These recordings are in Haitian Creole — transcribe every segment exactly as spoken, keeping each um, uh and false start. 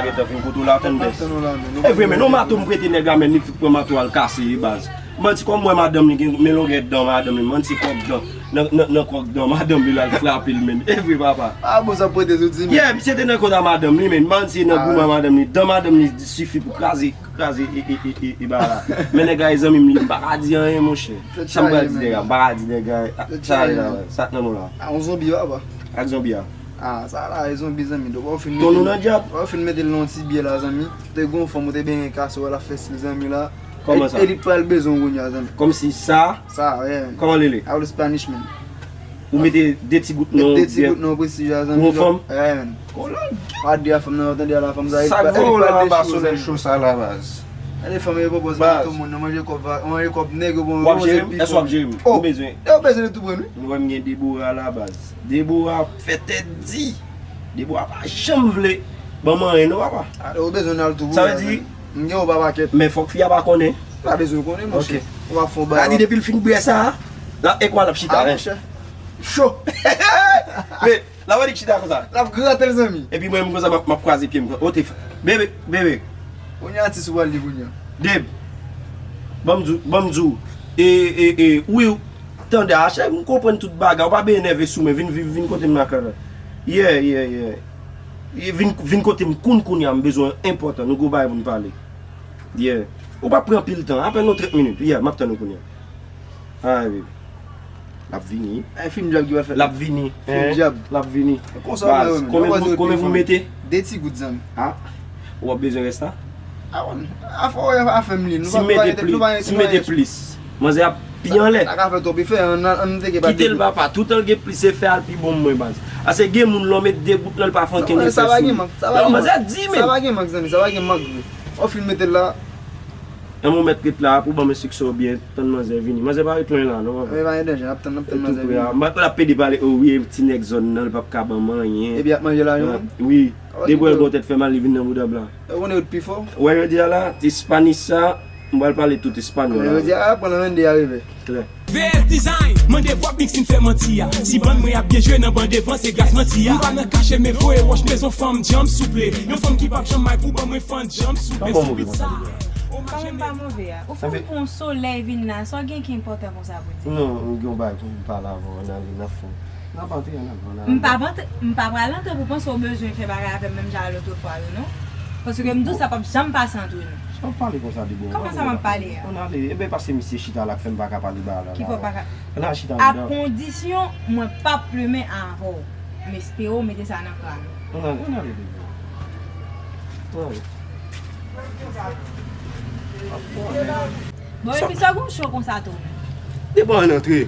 Gentan vin kote w la, tann bès. Tann w la, men. E vre, men non, mato m prete nèg la, men li pran mato al kase, e baz. Manti, kòm mwen, madanm li gen, men longè dan madanm li, manti, kòk dan, nan, nan, nan kòk dan madanm li, l al frape l, men. E vre, papa. Ah, bon, sa prete sou ti, men. Yeah, misye te nan kont a madanm li, men. Manti, nan goumen madanm li, dan madanm li sifi pou kraze, kraze, e, e, e, e, e, bagay la. Men nèg la, e zanmi m li, m pa ka di anyen, monchè. Sa m pral di nèg la, m pa ka di nèg la, sa la, sa k nan men w la. Ah, yon zonbi, papa. Ak zonbi a. Ah, sa la, e zonbi, zanmi. Donk, w fin mete l, w fin mete l nan yon ti byè la, zanmi. Te gon fanm, ou te benyen kase, w al ap fè stil, zanmi, la. Kòman sa? E, e li pral bezwen w kounye a, zanmi. Kòmsi sa? Sa, yeah. Kòman li rele? All Spanish, man. Ou mete de ti gout nan yon byè. De ti gout nan yon prestij la, zanmi. Pou yon fanm? Yeah, man. Kòlòt. Pa di a fanm nan, tande a la fanm sa, e li pral dechire w, zanmi. Sa gwo la anba solèy cho sa la, baz. Gade fanm yo pwopoze tout moun nan manje kòb, manje kòb nèg yo, bon, yo manje pi fò. W ap jere m? Èske w ap jere m? Oh! Ou bezwen? Yo bezwen de tou pran, wi. Ou wè m gen Debora la, baz. Debora fè tèt di. Debora pa janm vle ban m anyen non, papa. Ou bezwen al tou. Sa vle di, m gen ou pa pakèt. Men fòk fi a pa konnen. Pa bezwen konnen, monchè. Ok. Ou pa fon ba. Gade depi l fin bwè sa, la, e kwa l ap chita, hein? Ah, monchè. Cho. Men, la wè li k chita konsa. L ap grate l, zanmi. Epi mwen menm konsa, m ap, m ap kwaze pye m. O, te fè. Bebe, bebe. Kounye a atis ou pral li kounye a. Deb. Ban m di w, ban m di w. E, e, e, wi, tande, a, chè, m konprann tout bagay. Ou pa bezwen nève sou mwen. Vin viv, vin kote m nan kaka. Yeah, yeah, yeah. E vin, vin kote m kounye a, m bezwen enpòtan. Nou gon bagay pou n pale. Yeah. Ou pa pran pil tan. Apèn yon trant minit. Yeah, m ap tann ou kounye a. Ay, baby. L ap vini. E fim djab ki pral fèt. L ap vini. Fim djab. L ap vini. Konsa w wè, men. Konbyen pou mete? De ti gout, zanmi. Ah. Ou ap bezwen rès la? Ah, bon. Afè w, afè m li. Si m mete plis, si m mete plis, manzè ap pi anlè. Sa ka fè twòp efè, ann, ann teke pa de gout. Kite l, papa. Toutan l gen plis efè a, l pi bon mwen, baz. Ase gen moun lè w met de gout nan, l pa fè ankenn efè sou li. Non, sa pa gen mank, sa pa gen mank. Non, manzè di m. Sa pa gen mank, zanmi, sa pa gen mank vre. Ou fin mete l la. Ann, ou mèt ret la pou ban m enstriksyon byen, tann manzè vini. Manzè pa ret lwen la, non, papa. Wi, pa gen danje, n ap tann, n ap tann manzè vini. Li tou pre a. M pa, l ap pede pale, o wi, ti nèg zòn nan, li p ap ka ban m anyen. Epi ap manje lajan? Wi. Debwèl gon tèt fè mal, li vin nan bouda blan. Ou konnen yo t pi fò? Wè, jodi a la, ti Spanish sa, m pral pale tout espanyòl la. Jodi a, pran nan vennde a revè. Klè. V S Design, mande vwa Big si n fè manti a. Si bann mwen ap byen jwe nan ban devan, se gras manti a. M pa nan kache, men voye wòch, bezwen fanm djanm souple. Yon fanm ki p ap janm may pou ban mwen fanm djanm souple. Sou bit sa. Kòman m pa move a? Ou fè m pran yon solèy vin la, sa w gen ki enpòtan konsa pou di? Non, m gen yon bagay pou m pale avè w, ann ale, n ap fè. N ap antre, ann ale, ann ale. M p ap antre, m pa pral antre pou panse w bezwen fè bagay avè m menm jan a lòt fwa yo, non. Paske m di w sa p ap janm pase antre nou. Sa w pale konsa de bon? Kòman sa m ap pale a? Ann ale, e ben paske misye chita la k fè m pa ka pale bagay la. Ki fè w pa ka? Ann al chita anndan. A kondisyon mwen p ap plimen avè w. M espere w mete sa nan kràn ou. Ann ale, ann ale, bebe. Ann ale. Bon, epi sa gon cho konsa tou. Depi ann antre.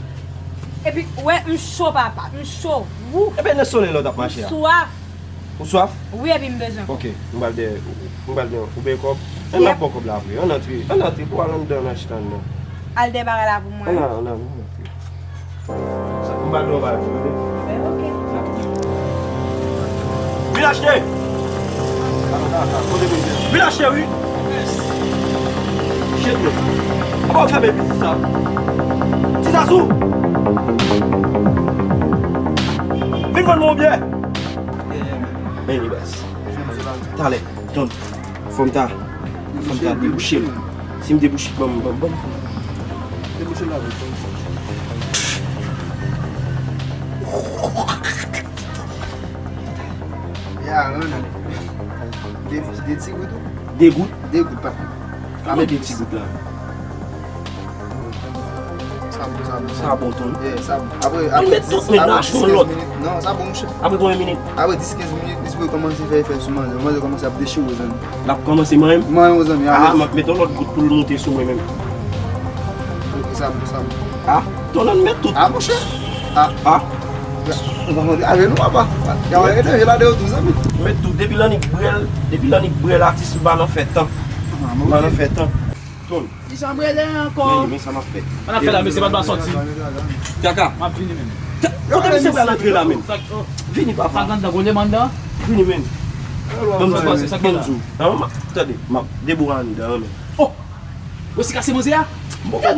Epi, w wè, m cho, papa, m cho. Wou. Epi nan solèy la w t ap mache a. M swaf. Ou swaf? Wi, epi m bezwen kòb. Ok, m pral dèyè, m pral dèyè, ou bay kòb? Ann ap pran kòb la vre. Ann antre, ann antre, pou al anndan, ann al chita anndan. Al dèyè bagay la pou mwen. Ann al, ann al, ann antre. M pa dwe bay, tande? Ben, ok. Vin achte! Vin achte, wi! Shit, men. Apa w fèmen piti sa? Ti Sasou! Vin vann mwen yon byè! Men li baz. Talè. Tann. Fò m ta, fò m ta debouche l. Si m debouche, ban m, ban m, ban m. Debouche l la, wi. Ya, ann ale. De, de ti gout. De gout? De gout, pa. Kòman de ti gout la? Sa bon, sa bon. Sa bon tou. Yeah, sa bon. Apre, apre dis, apre dis, kenz minit. Non, sa bon, monchè. Apre konbyen minit? Apre dis, kenz minit, li sipoze kòmanse fè efè sou manzè. Manzè kòmanse ap dechire w, zanmi. L ap kòmanse manyen m? Manyen w, zanmi. Ah, m ap mete yon lòt gout pou l moute sou mwen menm. Ok, sa bon, sa bon. Ah, ton nan met tout. Ah, monchè. Ah. Ah. Ou pa konn avè nou, papa. Y a wè etranje la deyò tou, zanmi. Met tout. Depi l annik bwè l, depi l annik bwè l, atis m pa nan fè tan. Ah, m pa nan fè tan. Ton. Kijan m rele ankò? Men, men sa m ap fè. Sa n ap fè la, mesye, pa t ba sòti. Kaka. M ap vini menm. Kote misye pral antre la menm? Vini, papa. Sa k anndan, gwo lemonn anndan? Vini menm. Ban m di w, ban m di w. Nan, tande, m ap debouche anndan menm. Oh! Ou si kase manzè a? M poko fè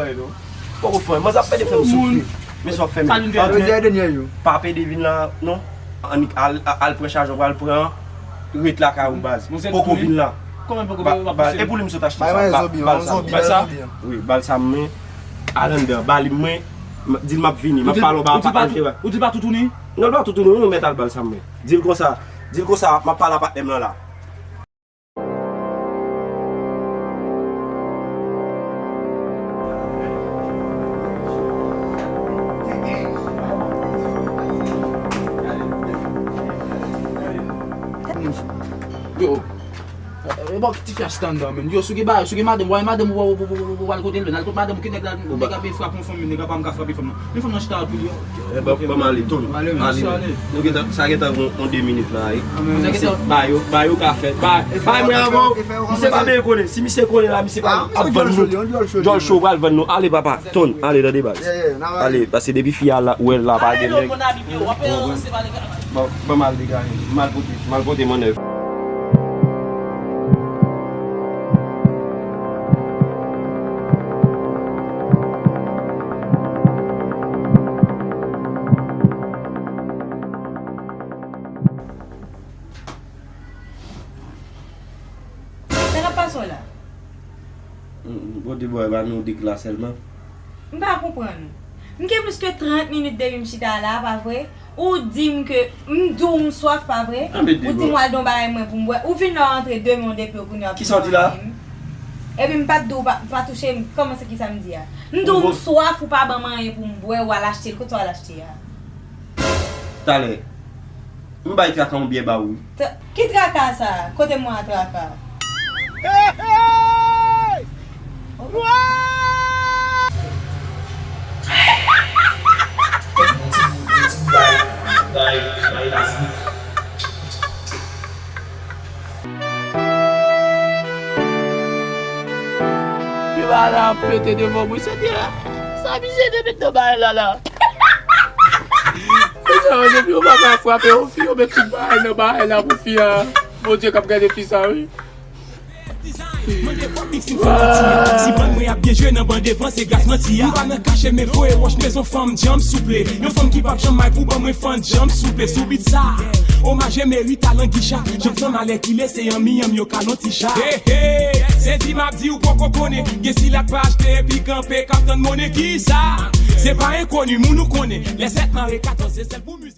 anyen non. M poko fè anyen. Manzè ap pede fè m soufri. Men sa w ap fè menm. Sa vin fè? Jodi a dènye jou. Pa pede vin la non. Annik al, al pran chaj ou pral pran an. Ret lakay ou baz. Poko vin la. Kòman poko pa, pa, pa, e pou li m sot achte sa. Ba, ba, bal sa. Wi, bal sa mwen. Al anndan, ba li mwen. Di l m ap vini, m ap pale w ba patnè. Ou di l pa toutouni? Non, l pa toutouni, ou mèt al bal sa mwen. Di l konsa, di l konsa, m ap pale a patnè m lan la. Yo, e, e, bon, ki ti fi a chita anndan, menm. Yo, si w gen bagay, si w gen madanm, w al madanm ou, ou, ou, ou, ou al kote l, al kot madanm ou, ki nèg la, nèg ap frape yon fanm, nèg la pa m ka frape fanm nan. Men fanm nan chita anpil, yo. E, ban, ban m ale, Tony. Ale, ale. Nou gentan, sa gentan gon, gon de minit la, wi. Ba yo, ba yo ka fè. Ba, ba mwen avan. Misye pa bezwen konnen. Si misye konnen la, misye pa ap vann nou. Djòl cho pral vann nou. Ale, papa. Tony, ale, tande, baz. Ale, paske depi fi a la, ou wè l la, pa gen nèg. Bon, bon, m al degaje. M al pote, m al pote mannèv. Sa k ap pase w la? Bon, di bò, e pa nou de k la sèlman. M pa konprann ou. M gen plis ke trant minit depi m chita la, pa vre? Ou di m ke, m di w m swaf, pa vre? Ou di m w al don bagay mwen pou m bwè. Ou vin la, w antre de men w de pye w, kounye a w ap di m anyen. Epi m pa t di w pa, pa touche m. Kòman se kisa m di a? M di w m swaf, ou pa ban m anyen pou m bwè, w al achte l. Kote w al achte a? Talè. M bay traka yon byè ba ou wi. Ki traka sa? Kote mwen a traka? Pi ba la ap pete devan mwen, Senyè. Sa misye te met nan bagay la la. Kounye a, depi yo pa ka frape yon fi, yo met tout bagay nan bagay la pou fi a. Bondye k ap gade fi sa, wi. Mande Fòk Mix si fanm nan ti a. Si bann mwen ap byen jwe nan ban devan, se gras manti a. M pa nan kache, men voye wòch mezon fanm djanm souple. Yon fanm ki p ap janm may pou ban mwen fann djanm souple. Sou beat sa, omaj e merit a Languicha. Janm fanm alèkile, se anmi anmi yo ka lonti cha. Hey, hey, se di m ap di ou poko konnen. Gen sila k pa achte epi kanpe k ap tann monnen kisa. Se pa enkoni, moun ou konnen. Lè sèt mare katòz, se sèl pou mizik.